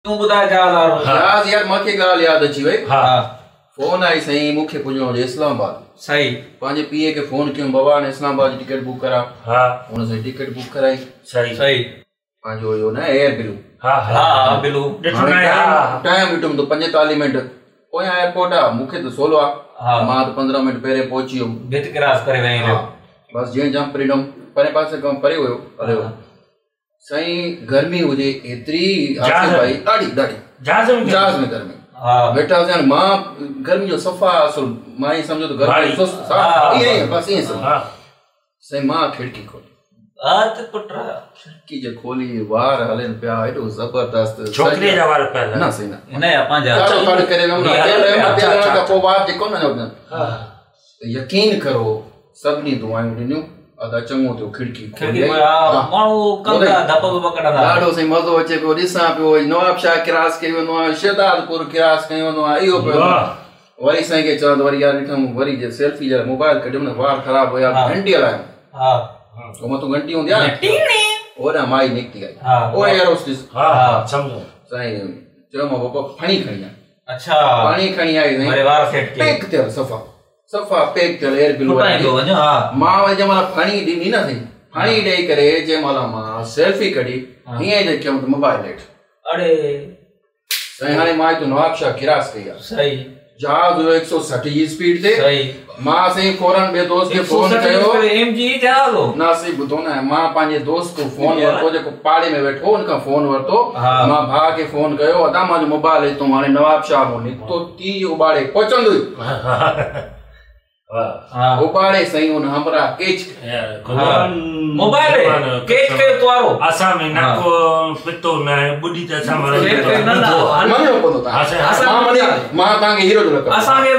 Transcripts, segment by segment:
तूं ॿुधाए जहाज़ वारो। जहाज़ यार मूंखे ॻाल्हि यादि अची वई। हा फोन आई साईं मूंखे पुॼणो हुजे इस्लामाबाद। सही। पंहिंजे पीउ खे फोन कयूं, बाबा हाणे इस्लामाबाद जी टिकट बुक करा। हा हुन साईं टिकट बुक कराई। सही सही। पंहिंजो इहो न एयर ब्लू। हा हा हा ब्लू ॾिठो न हा टाइम ॾिठुमि त 45 मिंट पोयां एयरपोर्ट आहे, मूंखे त सोलो आहे। हा मां त 15 मिंट पहिरें पहुची वियुमि। भित क्रॉस करे वई हा बसि जीअं जंप ॾिनमि, परे पासे खां परे हुयो हलियो। साईं गर्मी हुजे एतिरी आसिफ भाई, ॾाढी ॾाढी जहाज़ में जहाज़ में गर्मी। हा वेठासीं हाणे मां गर्मी जो सफ़ा असुल मां ईअं सम्झो त गर्मी सुस्त ईअं ई बसि ईअं सम्झो। साईं मां खिड़की खोली। हा त पुट खिड़की जे खोली वार हलनि पिया एॾो ज़बरदस्त। छोकिरीअ जा वार पिया न साईं न हिन जा पंहिंजा चारो तड़ करे वियुमि न, तेल वियुमि न, तेल हणण खां पोइ वार जेको न हा यकीन करो सभिनी दुआयूं ॾिनियूं, अदा चङो थियो खिड़की खोली। माण्हू कंदा धप बि कढंदा। ॾाढो साईं मज़ो अचे पियो, ॾिसां पियो नवाब शाह क्रॉस कई वेंदो आहे, शहदादपुर क्रॉस कई वेंदो आहे, इहो पियो। वरी साईं खे चवंदो वरी यार ॾिठम वरी जे सेल्फी जे मोबाइल कढियमि न, वार ख़राब हुया, घंटी हलायमि। हा उहो मथां घंटी हूंदी आहे न, होॾां माई निकिती आई। हा ओ यार उस ॾिस। हा हा सम्झो। साईं चयोमांसि बाबा पाणी खणी आ। अच्छा पाणी खणी आई साईं, वरी वार सेट कयो, पैक थियल सफ़ा सफ़ा पैक थियल एयर ब्लू फुटाईंदो वञ। हा मां वरी जंहिं महिल पाणी ॾिनी न साईं, पाणी ॾेई करे जंहिं महिल मां सेल्फी कढी, हीअं ई कयमि त मोबाइल हेठि। अड़े साईं हाणे मां हिते नवाब शाह क्रॉस कई आहे। सही। जहाज़ हुयो 160 जी स्पीड ते। सही। मां साईं फ़ौरन ॿिए दोस्त खे फोन कयो। एमजी जहाज़ हो न साईं ॿुधो न, मां पंहिंजे दोस्त खे फोन वरितो जेको पाड़े में वेठो, हुनखां फोन वरितो। मां भाउ खे फोन कयो, अदा मुंहिंजो मोबाइल हितां हाणे नवाब शाह मां निकितो, ती उबाड़े पहुचंदो ई। उबाड़े साईं हुन हमरा कैच मोबाइल कैच कयो तुआरो। असां में न को पितो न ॿुॾी त असां मञणो पवंदो तव्हां, मां तव्हांखे हीरो जो लॻो, असांखे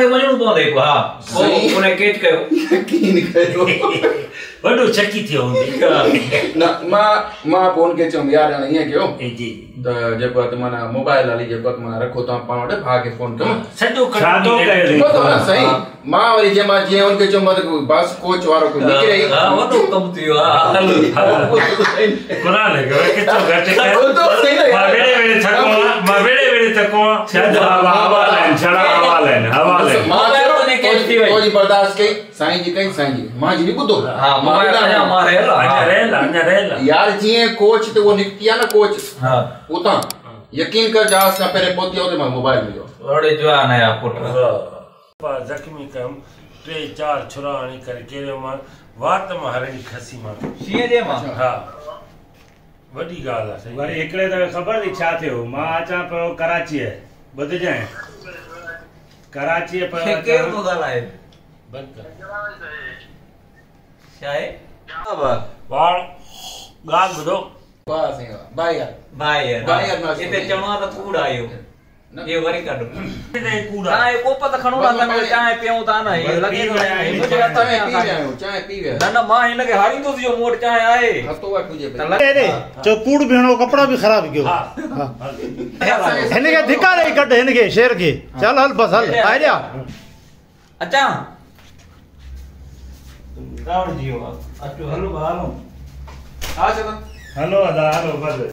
मञणो पवंदो। हा हुन कैच कयो, यकीन कयो वॾो चकी थियो हूंदी न। मां मां पोइ हुनखे चयुमि यार हाणे ईअं कयो जी त जेको आहे त माना मोबाइल हली जेको आहे त माना रखो तव्हां पाण वटि, भाउ खे फोन कयो सॼो ॿुधो न साईं। मां वरी जंहिं मां जीअं हुनखे चयुमि त बस कोच वारो कोई निकिरे ई, वॾो कमु थी वियो। क़ुरान किथो घटि मां वेड़े वेड़े थको आहियां, मां वेड़े वेड़े थको आहियां। हवाला आहिनि, छड़ा हवाला आहिनि, हवाला आहिनि। मां चयो तो जी बर्दाश्त कई साईं जी, कई साईं जी, मां जी ॿुधो। हा मोबाइल अञा मां रहियल अञा रहियल अञा रहियल यार जीअं कोच ते उहो निकिती आहे न कोच, हा उतां यकीन कर जहाज़ खां पहिरें पहुती आहे, उते मां मोबाइल मिलियो। अड़े जवान आया पुट ज़ख़्मी कयुमि, 3-4 छुरा हणी करे केरियो मां वात मां हरणी खसी मां शींहं जे मां। हा वॾी ॻाल्हि आहे। वरी हिकिड़े दफ़े ख़बर अथई छा थियो, मां अचां पियो कराचीअ, ॿुधजांइ कराचीअ पियो। केरु थो ॻाल्हाए? बंदि कर। छा आहे? वार ॻाल्हि ॿुधो। वाह साईं वाह, भाई यार भाई यार भाई यार, हिते चवणो आहे त कूड़ आयो, इहो वरी कढो। कूड़ तव्हां कोप त खणो न, तव्हां चांहि पियूं था न, इहो लॻे थो चांहि पी विया आहियूं, चांहि पी विया। न न मां हिनखे हारींदुसि, इहो मूं वटि चांहि आहे। हथो आहे पूजे पई। चओ कूड़ बि हणो, कपिड़ा बि ख़राब कयो। हिनखे धिका ॾेई कढ, हिनखे शेर खे। चल हल बसि हल, आइडिया अचां कावड़जी वियो। अचो हलो हलो हा चलो हलो अदा हलो बसि।